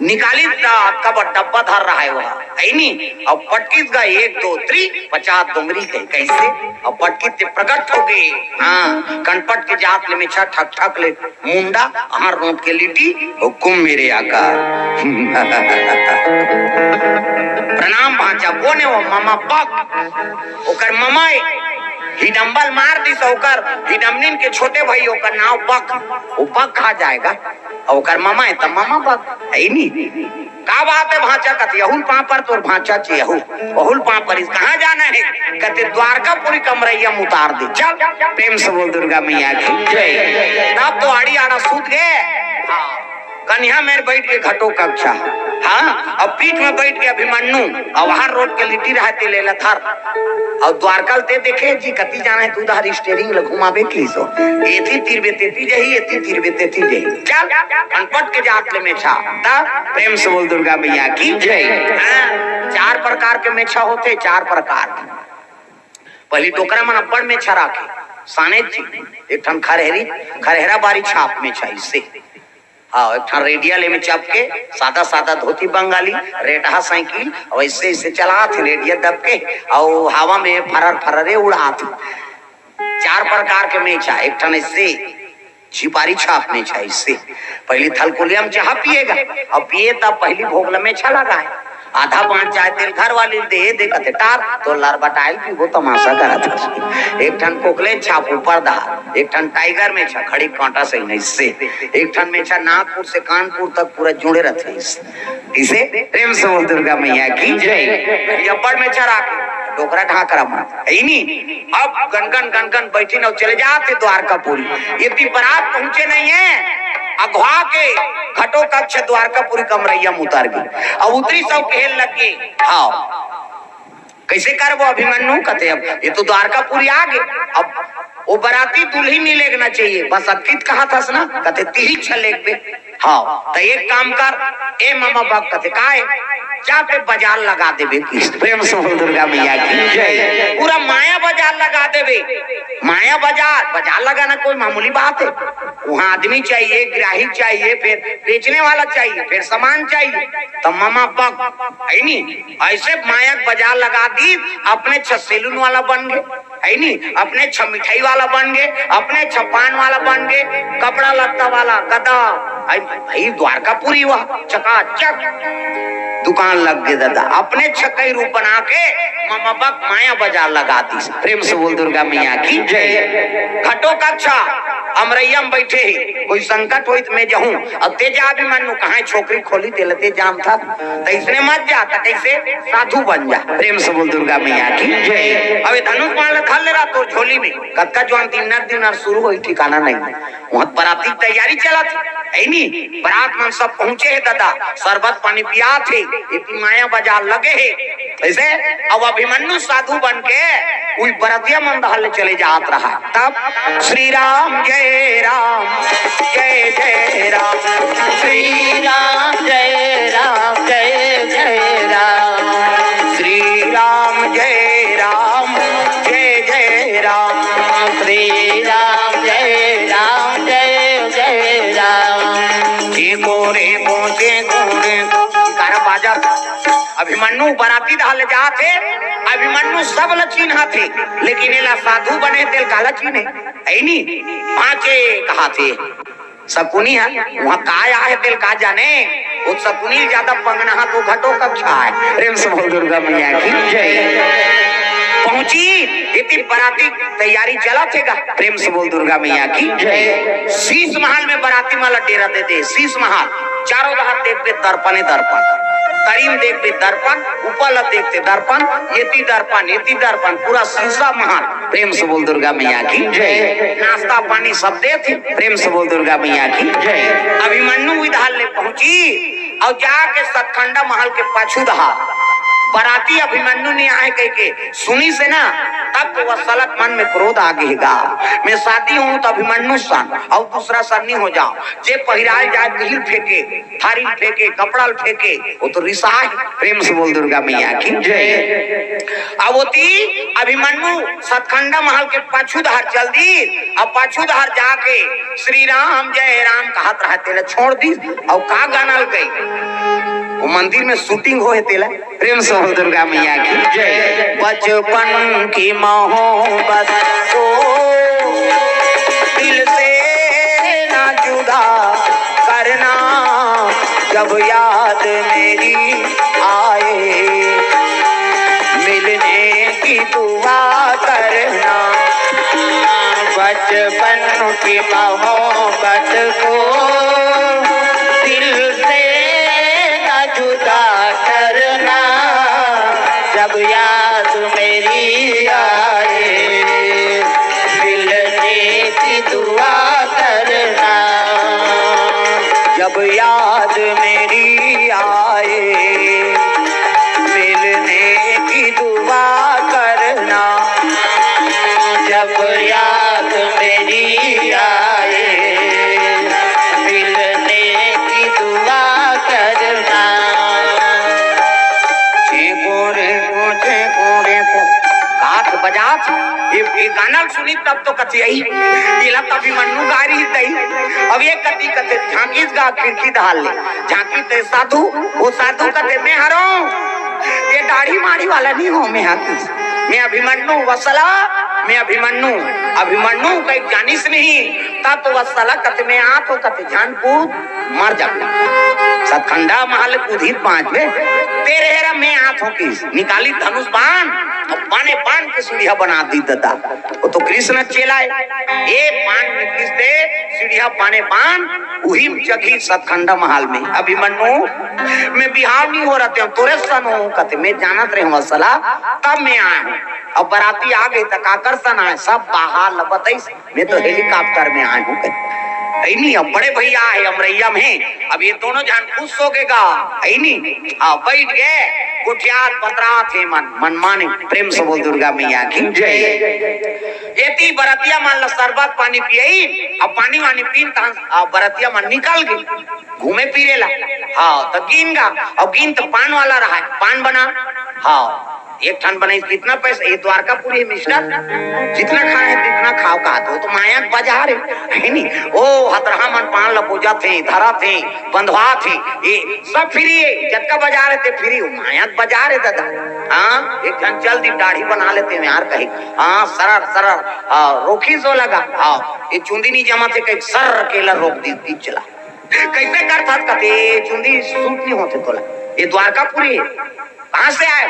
निकालिस त अतका बड़ डब्बा धर रहा हे वो, अइनी। अब पटकिस गा, एक, दो, three, पचास डोंगरी कहे, कइसे? अब पटकिस ते प्रकट हो गे। हाँ, कनपट के जात ले मेछा ठक ठक ले मुंडा, अहर रोट के लिट्टी, हुकुम मेरे आका। प्रणाम भांचा, कोन हे वो? ममा बक। ओकर ममा ए, हिडम्बल मार दिस, ओकर हिडमनिन के छोटे भाई, ओकर नाव बक। वो बक खा जाय गा। अउ ओकर ममा ए, त ममा बक, अइनी। "का बात हे भांचा?" कथे, "अहू ल पाँव पर तोर भांचा चे, अहू, अहू ल पाँव परिस।" "कहाँ जाना हे?" कथे, "द्वारकापुरी कमरैया म उतार दे।" चल, प्रेम से बोल दुर्गा मैया की जय। तब तो आड़ी आड़ा सूत गे। हाँ, कनिहा मेर बइठ गे घटोत्कच। हाँ, अब पीठ में बइठ गे अभिमन्यु, अउ अहर रोट के लिट्टी रहा हे ते ले ल धर। अउ द्वारका ल ते देखे जी, कति जाना हे त उधार steering ल घुमाबे किहिस ओ। एती तीर बे तेती जाही, एती तीर बे तेती जाही। चल, कनपट के जात ले मेछा। त प्रेम से बोल दुर्गा मैया की जय। हाँ, चार प्रकार के मेछा होथे, चार प्रकार के। पहिली डोकरा मन अब्बड़ मेछा राखे, सानेच जी, एक ठन खरहरी, खरहरा बारी छाप मेछा, अइसे। हाँ, एक ठन रेडिया ले में चपके, सादा सादा धोती बंगाली, रेटहा साइकिल, अउ अइसे अइसे चलाथे रेडिया दबके, अउ हवा में फरर फररे उड़ाथे। चार प्रकार के मेछा, एक ठन अइसे झिपारी छाप मेछा, अइसे। पहिली थलकुलिया म चाहा पिए गा, अउ पिए त पहिली भोग ल मेछा लगाय। आधा बाँच जाय तेल घरवाली ल दे, दे कथे टार, तो लर बटाइल पीबो, तमाशा करत हस। एक ठन कोकले छाप ऊपर डहार, एक ठन टाइगर मेछा खड़ी कांटा से नइसे, एक ठन मेछा नागपुर से कानपुर तक पूरा जुड़े रथे। इसे प्रेम से बोल दुर्गा मैया की जय। अब्बड़ मेछा राखे, डोकरा ढाकरा मन। अइनी, अब गनगन गनगन बइठिन अउ चले जाथे द्वारकापुरी। एती बरात पहुँचे नइ हे, अघवा के घटोत्कच द्वारकापुरी कमरैया म उतर गे। अब उतरिस अउ कहे लगे, हाँ, कइसे करबो अभिमन्यु? कथे, "अब ये तो द्वारकापुरी आ गे, अब वो बराती दुल्हिन नइ लेगना चाहिए, बस अतकी त कहत हस ना?" कथे, "तिही छे लेगबे।" हाँ, त एक काम कर, ए ममा बक कथे, "काय?" "जा ते बजार लगा देबे।" प्रेम से बोल दुर्गा मैया की जय। पूरा माया बजार लगा देबे। माया बजार, बजार लगाना कोई मामूली बात हे? वहाँ आदमी चाहिए, ग्राहक चाहिए, फिर बेचने वाला चाहिए, फिर सामान चाहिए। त ममा बक, अइनी, अइसे माया के बजार लगा दिस, अपने छे सैलून वाला बन गे। अइनी, अपने छे मिठाई वाला बन गे, अपने छे पान वाला बन गे, कपड़ा लत्ता वाला, गदा, अइ भई द्वारकापुरी वह चकाचक दुकान लग गे ददा। अपने छे कई रूप बना के ममा बक माया बजार लगा दिस। प्रेम से बोल दुर्गा मैया की जय। घटोत्कच अमरैया में बैठे हे, कोई संकट होई त मैं जाहूं, अउ ते जा अभिमन्यु, कहां छोकरी खोली तेला ते जानथस, त इसने मत जा, त कइसे साधु बन जा। प्रेम से बोल दुर्गा मैया की जय। अब ये धनुष बाण ल धर ले रहा तोर झोली में, कतका जुआन दिन न दिन शुरू होई ठिकाना नहीं। वहां बराती के तैयारी चलत हे, है नी? बरात मन सब पहुंचे हे दादा, शरबत पानी पियात हे, एती माया बाजार लगे हे। ऐसे अब अभिमन्यु साधु बन के उही बरतिया मन डहर ले चले जात रहा। तब श्री राम जय राम, जय जय राम, श्री राम जय राम, जय जय राम, श्री राम जय राम, जय जय राम, श्री राम जय राम, जय जय राम। चेंको रेंको, चेंको रेंको, जयकारा बाजत। अभिमन्यु बराती डहर ले जात हे, अभिमन्यु सब ल चिन्हत हे, लेकिन एला साधु बने तेला काला चिन्हे, है नी? पांचे कहाथे। सकुनी हे, वहां काय आहे तेला का जाने, वो सकुनी ज्यादा पंगना हा तो घटो कक्षा हे। प्रेम से बोल दुर्गा मैया की जय। पहुंची, एती बराती तैयारी चलत हे गा। प्रेम से बोल दुर्गा मैया की जय। शीश महल में बराती मन ला डेरा दे दे, शीश महल। चारों डहर देखबे दर्पणे दर्पण, तरी म देखबे दर्पण, ऊपर ला देखते दर्पण, एती दर्पण, एती दर्पण, पूरा शीशा महल। प्रेम से बोल दुर्गा मैया की जय। नाश्ता पानी सब देथे। प्रेम से बोल दुर्गा मैया की जय। अभिमन्यु उही डहर ले पहुंची अउ जाके सतखंडा महल के पाछू डहर बराती अभिमन्यु नइ आहे कहिके सुनिस हे ना, तब तो वत्सला के मन में क्रोध आ गे हे गा। मैं शादी होहूं त अभिमन्यु सन अउ दूसरा सन नइ हो जांव। जे पहिराय जाय तिही ल फेंके, थारी ल फेंके, कपड़ा ल फेंके, वो तो रिसाय। प्रेम से बोल दुर्गा मैया की जय। अब ओती अभिमन्यु सतखंडा महल के पाछू डहर चल दिस, अब पाछू डहर जाके श्री राम जय राम कहत रहा, तेला छोड़ दिस। अउ का गाना ल गई, वो मंदिर में shooting होहे तेला। प्रेम से बोल दुर्गा मैया की जय। बचपन की मोहब्बत को दिल से ना जुदा करना, जब याद मेरी आए, मिलने की दुआ करना। बचपन की मोहब्बत को दिल से न जुदा करना, जब याद मेरी आए, मिलने की दुआ करना। जब याद मेरी आए, मिलने की दुआ करना। जब याद मेरी आए, मिलने की दुआ करना। चेंको रेंको, चेंको रेंको। गात बजात, ये, ये गाना सुनी तब तो कथी आई, एला त अभिमन्यु गारी दई। अब ये कथी कथे, झांकिस गा खिड़की डहर ले, झांकिस ते साधु, वो साधु कथे, मैं हरों, ये दाढ़ी माढ़ी वाला नइ हों, मैं हा किस, मैं अभिमन्यु, वत्सला, मैं अभिमन्यु। अभिमन्यु कहिके जानिस नहीं, तब तो वत्सला कथे, मैं आत हों कथे, झन कूद, मर जाबे। सतखंडा महल कूदही त बांचबे, ते रहे रहा, मैं आत हों किस, निकालिस धनुष बाण, अउ बाणे बाण के सीढ़िया बना दिस दादा। वो तो कृष्ण चेला हे। ए बाण में किस दे, सीढ़िया बाणे बाण, उही में चघिस सतखंडा महल में। अभिमन्यु, मैं बिहाव नइ हों रहते हूं, तोरे सन हों कथे, मैं जानत रहे हूं वत्सला, तब मैं आए हूं। अब बराती आ गे त काकर सन आए, सब बाहर ल बतइस, मैं तो helicopter में आए हूं कथे। है नी, अब बड़े भैया हे, अमरैया में हे, अब ये दोनों झन खुश हो गे गा, है नी? हां, बैठ गे, गोठियात बतरात हे मन, मन माने, प्रेम से बोल दुर्गा मैया की जय। एती बरतिया मन ला शरबत पानी पियई, अब पानी वानी पीन तहन, आ, बरतिया मन निकल गे घूमे फिरे ला। हां, त गिन गा, अब गिन त पान वाला रहा, पान बना। हां, एक ठन बनाइस, कितना पैसा, ये द्वारकापुरी हे mister, जितना खाना है तितना खाव, कहा तो, तो माया के बाजार हे, है नी? ओ, हतरहा मन पान ल बोजत हे, धरत हे, बंधवात हे, ये सब free हे, जतका बाजार हे ते free, वो माया के बाजार हे दादा। हां, एक ठन चल दी, दाढ़ी बना लेते हैं यार, कहे, हां, सरर, सरर, हां, रोखी सो लगा, हां, ये चुंदी नहीं जमा थे, कहे, सर केला रोक दी, दी चला। कैसे करथस कथे, चुंदी suit नहीं होते तोला, ये द्वारकापुरी हे, कहां से आए?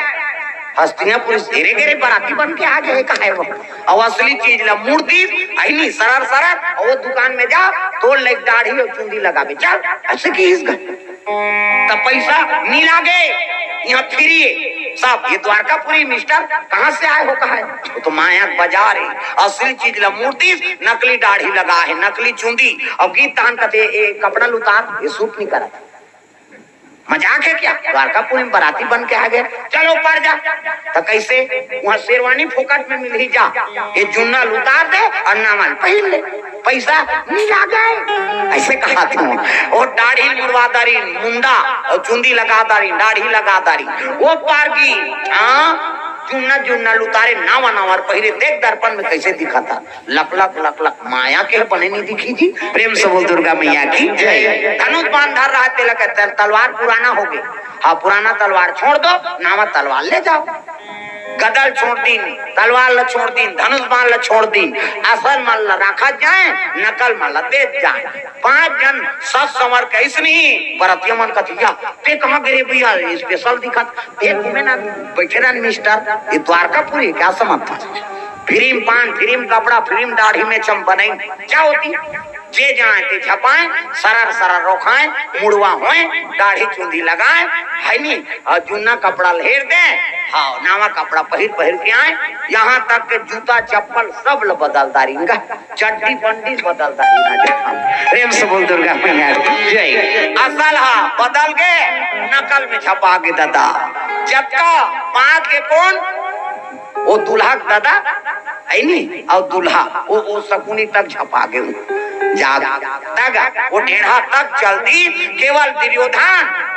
हस्तिनापुर से घेरे घेरे बराती बन के आ गए, का है वो? अउ असली चीज ला मुड़ दिस, अहिनी सरर सरर, अउ वो दुकान में जा, तोर लइक दाढ़ी अउ चुंदी लगाबे, चल, अइसे किहिस गा। त पइसा नी लागे, इहाँ free हे सब। ये द्वारकापुरी मिस्टर कहाँ से आए हो, कहा है? वो तो माया के बाजार हे, असली चीज ला मुड़ दिस, नकली दाढ़ी लगा हे, नकली चुंदी। अब गीत तहान कथे, "ए, कपड़ा ल उतार, ये suit नी करत।" मजाक है क्या? द्वारकापुरी में बराती बन के आ गए, चलो ऊपर जा। त कइसे? उहाँ शेरवानी फोकट में मिलही, जा, ये जुन्ना ल उतार दे अउ नवा ल पहिर ले, पइसा नी लागे। अइसे कहा था। वो दाढ़ी ल मुड़वा दारिन, मुंडा अउ चुंदी लगा दारिन, दाढ़ी लगा दारिन, वो पार गे, हाँ, जुन्ना जुन्ना ल उतारे, नवा नवा ल पहिरे, देख दर्पण में कइसे दिखत हे। लक लक लक लक, माया के बने नी दिखही जी। प्रेम से बोल दुर्गा मैया की जय। धनुष बाण धर रहा हे, तेला कथे तलवार पुराना हो गे। हाँ, पुराना तलवार छोड़ दो, नवा तलवार ले जाओ। गदा ल छोड़ दिन, तलवार ल छोड़ दिन, धनुष बाण ल छोड़ दिन। असल मन ल राखत जाए, नकल मन ल देत जाए। पांच झन सत संवर के अइसने ही बरतिया मन कथे, "या, तें कहाँ गे रे भइया, special दिखत, तें घूमे ना, बइठे रह न मिस्टर, ये द्वारकापुरी हे का, समझ था?" Free म पान, free म कपड़ा, free म दाढ़ी मेछम बनइन, जा ओती। जे जाए ते झपाए, सरर सरर रोखाए, मुड़वा होए, दाढ़ी चुंदी लगाए, है नी? अउ जुन्ना कपड़ा ल हेर दे, हाँ, नवा कपड़ा पहिर पहिर के आए, यहाँ तक के जूता चप्पल सब ल बदल दारिन गा, चड्डी बंडी बदल दारिन गा। प्रेम से बोल दुर्गा मैया की जय। असल हा बदल गे, नकल में झपा गे ददा। जतका पात के कोन, वो दूल्हा के ददा, है नी? अउ दूल्हा, वो, वो सकुनी तक झपा गे। जाग, तक, वो ढेढ़ा तक चल दिस, केवल दुर्योधन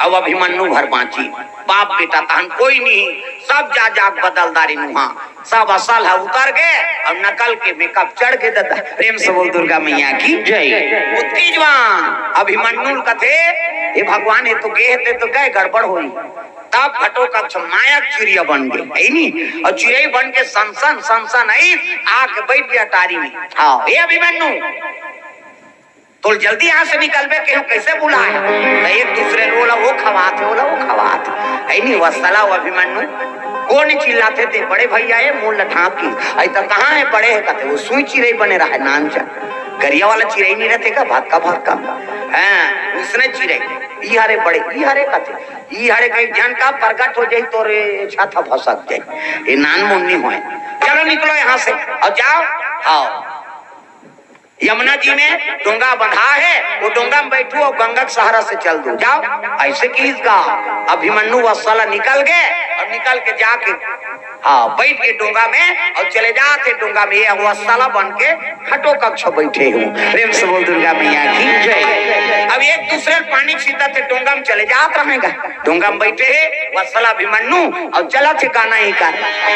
अउ अभिमन्यु भर बाँचिस। बाप बेटा तहन कोई नहीं, सब जा जाग बदल दारिन उहाँ। सब असल ह उतर गे अउ नकल के makeup चढ़ गे ददा। प्रेम से बोल दुर्गा मैया की जय। ओतकी जुवार अभिमन्यु ल कथे, "हे भगवान, ये तो गे हे, ते तो गे, गड़बड़ होही।" तब घटोत्कच माया के चिरई बन गे, है नी? अउ चिरई बन के सनसन, सनसन आइस, आके बइठ गे अटारी में। हाँ, "हे अभिमन्यु, तोला जल्दी यहाँ से निकलबे केहेंव, कइसे बुलाए?" त एक दूसरे ल ओला वो खवात हे, ओला वो खवात हे, है नी? वत्सला अउ अभिमन्यु, कोन चिल्लाथे ते, "बड़े भइया ए, मोला ढाँप के।" "अई त कहाँ हे बड़े हे?" कथे, "वो सुई चिरई बने रहय, नानचन, गरिया वाला चिरई नी रहिथे का, भतका भतका।" हाँ, उसने चिरई, "ई हरे बड़े, ई हरे," कथे, "ई हरे कहीं झन का परगट हो जाही, तोर छत ह भसक जाही, ये नानमुन नी होय। चलो निकलो यहाँ से अउ जाओ।" हाँ, यमुना जी में डोंगा बंधा हे, वो डोंगा में बइठो अउ गंगा के सहारा से चल दो, जाओ। अइसे किहिस गा, अभिमन्यु वत्सला निकल गे अउ निकल के जाके, हाँ, बइठ गे डोंगा में अउ चले जात हे डोंगा में, ये वत्सला बन के घटोत्कच बइठे हे। प्रेम से बोल दुर्गा मैया की जय। अब एक दूसरे ल पानी छींटत हे, डोंगा में चले जात रहय गा। डोंगा में बइठे हे वत्सला अभिमन्यु अउ चलत हे गाना ही का,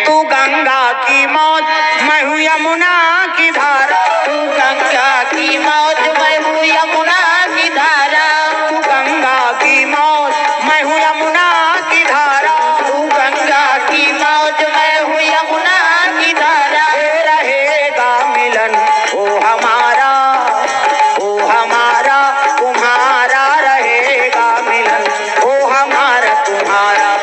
"तू गंगा की मौज, मैं हूँ यमुना की धारा।" तू गंगा की मौज, मैं हूँ यमुना की धारा। तू गंगा की मौज, मैं हूँ यमुना की धारा। तू गंगा की मौज, मैं हूँ यमुना की धारा। हे रहेगा मिलन ओ हमारा, ओ हमारा तुम्हारा रहेगा मिलन, ओ हमारा तुम्हारा।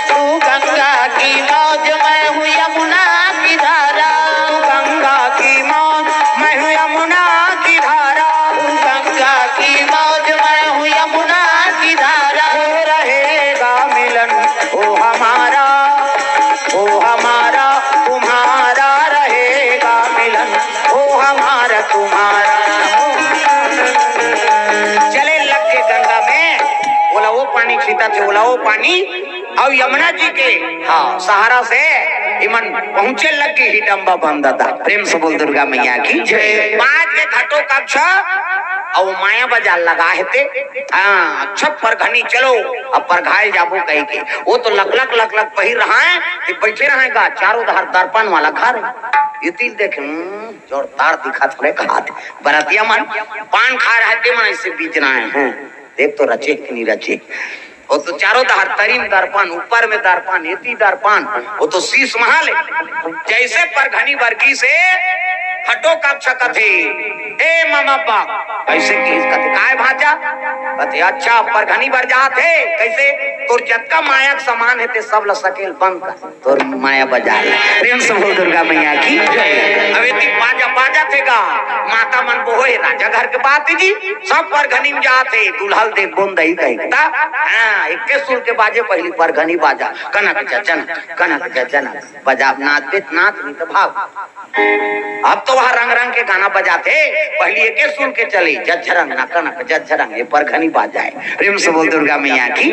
तू गंगा की मौज, मैं हूँ यमुना की धारा। तू गंगा की मौज, मैं हूँ यमुना की धारा। तू गंगा की मौज, मैं हूँ यमुना की धारा। हो रहेगा मिलन ओ हमारा, ओ हमारा तुम्हारा रहेगा मिलन, ओ हमारा तुम्हारा। चले लग गे गंगा में, ओला वो पानी छींटथे, ओला वो पानी, अउ यमुना जी के, हाँ, सहारा से इमन पहुँचे लग गे हिडिम्बा बन ददा। प्रेम से बोल दुर्गा मैया की जय। बाँच गे घटोत्कच, अउ माया बजार लगा हे ते, हाँ, अच्छा परघनी चलो, अब परघाय जाबो कहिके। वो तो लकलक लकलक पहिर रहय, ते बइठे रहय गा, चारों धार दर्पण वाला घर। एती ल देखे, हम्म, जोरदार दिखत हवे कहाथे। बरतिया मन पान खाय रहय ते मन अइसे बीज रहय, हम्म, देख तो रचे कि नी रचे। वो तो चारों धार तरी म दर्पण, ऊपर में दर्पण, एती दर्पण, वो तो शीश महल हे। जइसे परघनी बरगिस हे, घटोत्कच कथे, "ए ममा बा, कइसे किहिस? कथे, "काय भांचा?" कथे, "अच्छा, परघनी बर जात हे।" "कइसे?" "तोर जतका माया के समान हे, ते सब ल सकेल बंद कर, तोर माया बजार ले।" प्रेम से बोल दुर्गा मैया की। अब एती बाजा बाजत हे गा, माता मन बोहे, "राजा घर के बात हे जी, सब परघनी म जात हे, दूल्हा ल देख बोन दही कहे।" त हाँ, एके सुर के बाजे पहिली परघनी बाजा, "कनक जजन, कनक जजन।" बजा, नाचबे त नाच, नहीं तो भाग। अब तो वह रंग रंग के गाना बजाथे, पहिली एके सुन के चले, "जज्झरंग ना कनक जज्झरंग, ये परघनी बाजा हे।" प्रेम से बोल दुर्गा मैया की।